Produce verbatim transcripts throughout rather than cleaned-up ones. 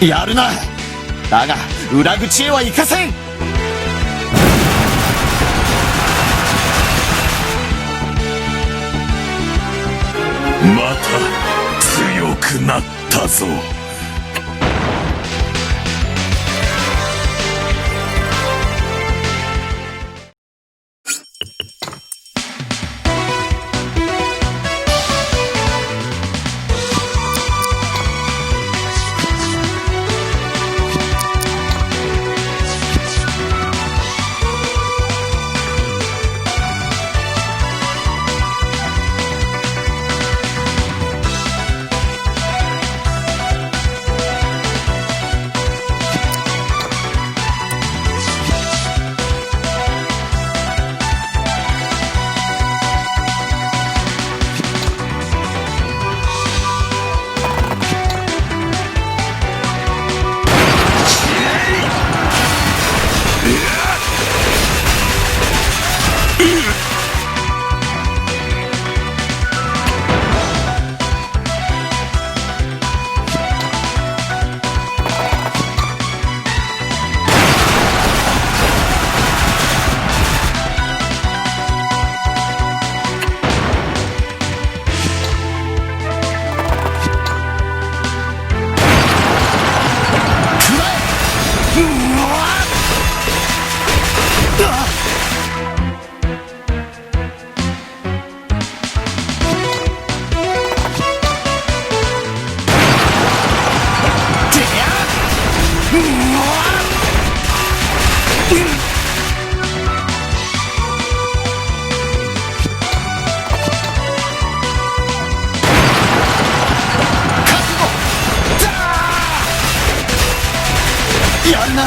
やるな。だが、裏口へは行かせん。また強くなったぞ。やるな。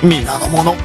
皆の者。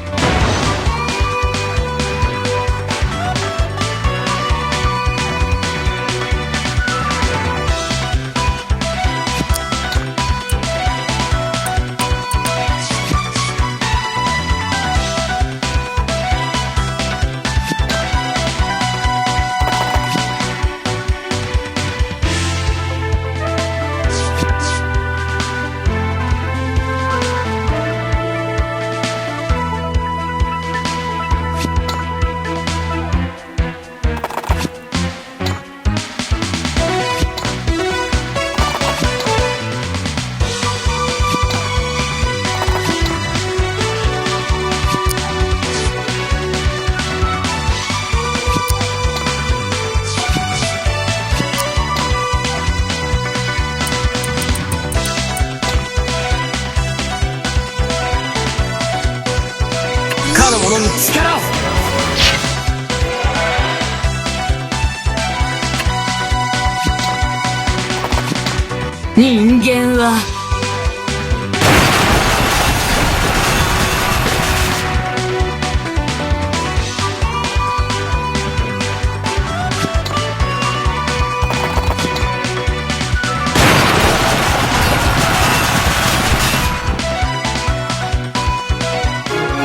かの者に力を。人間は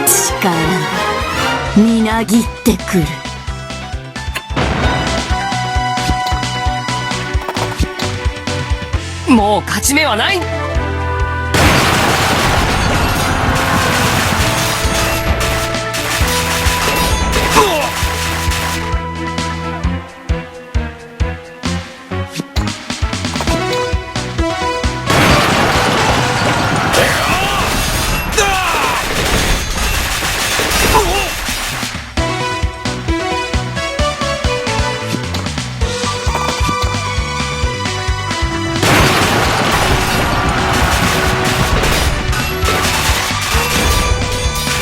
力みなぎってくる。もう勝ち目はない。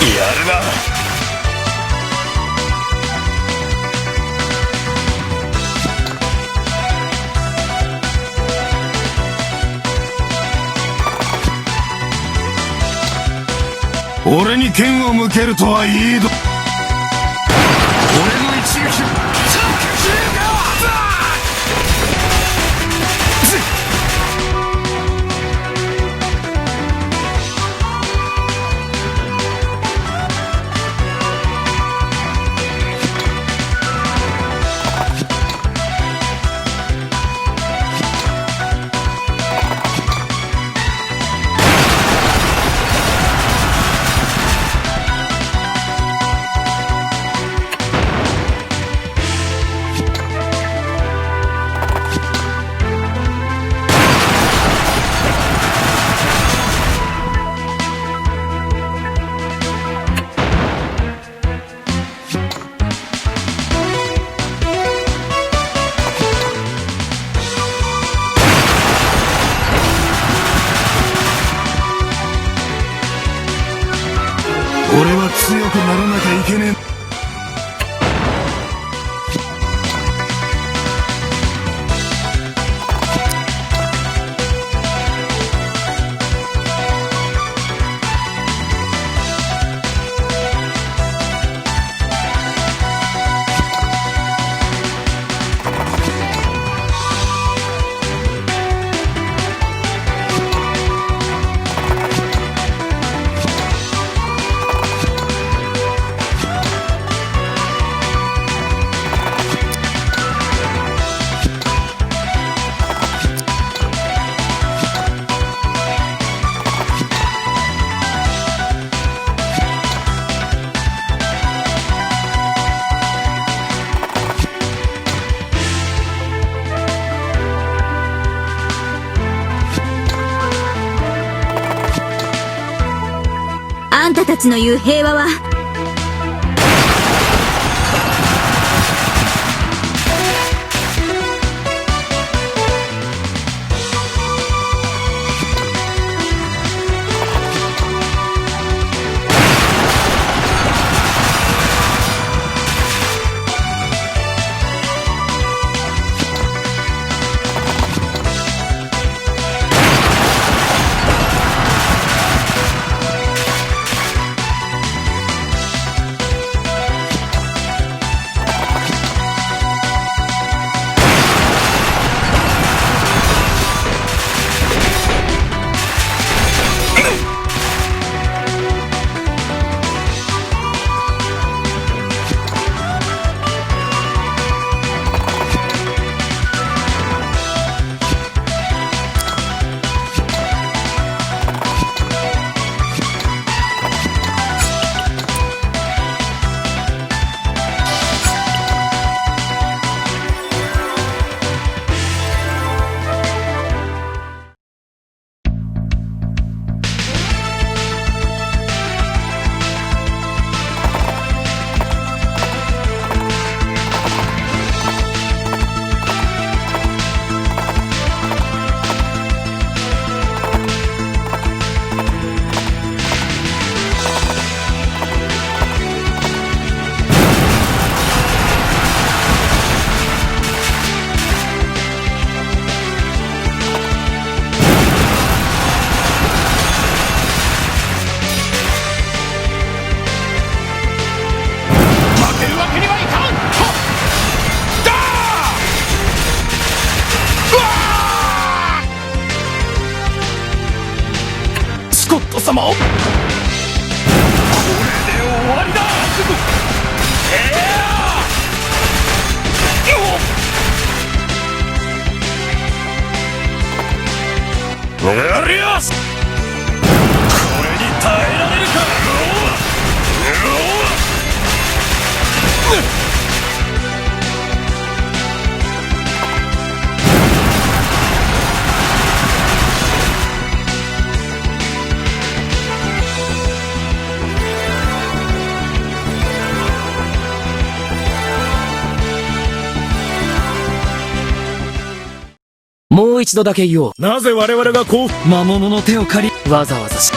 やるな。俺に剣を向けるとはいいど。俺の一撃を。俺は強くならなきゃいけねえ。 あんたたちの言う平和は、 負けるわけにはいかん！はっ！だー！うわー！ スコット様を。これで終わりだ。ええ！よっ！やりやす！これに耐えられるか！ もう一度だけ言おう。なぜ我々がこう、魔物の手を借り、わざわざし、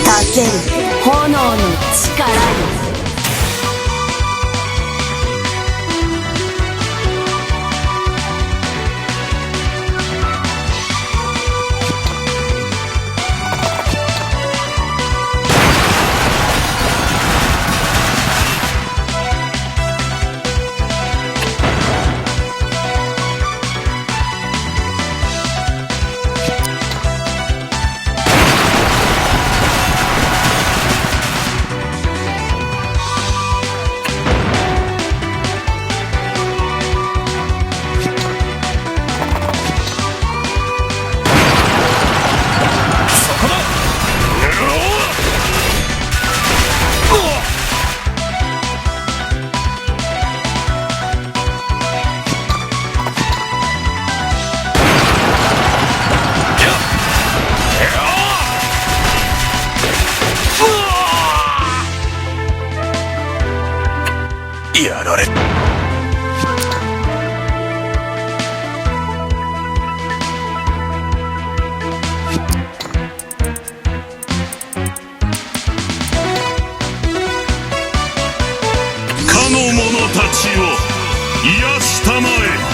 立てる炎の力よ。やられ。 かの者たちを癒したまえ。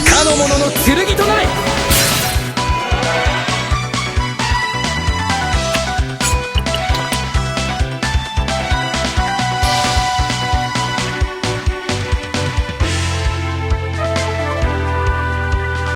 かの者の剣となれ。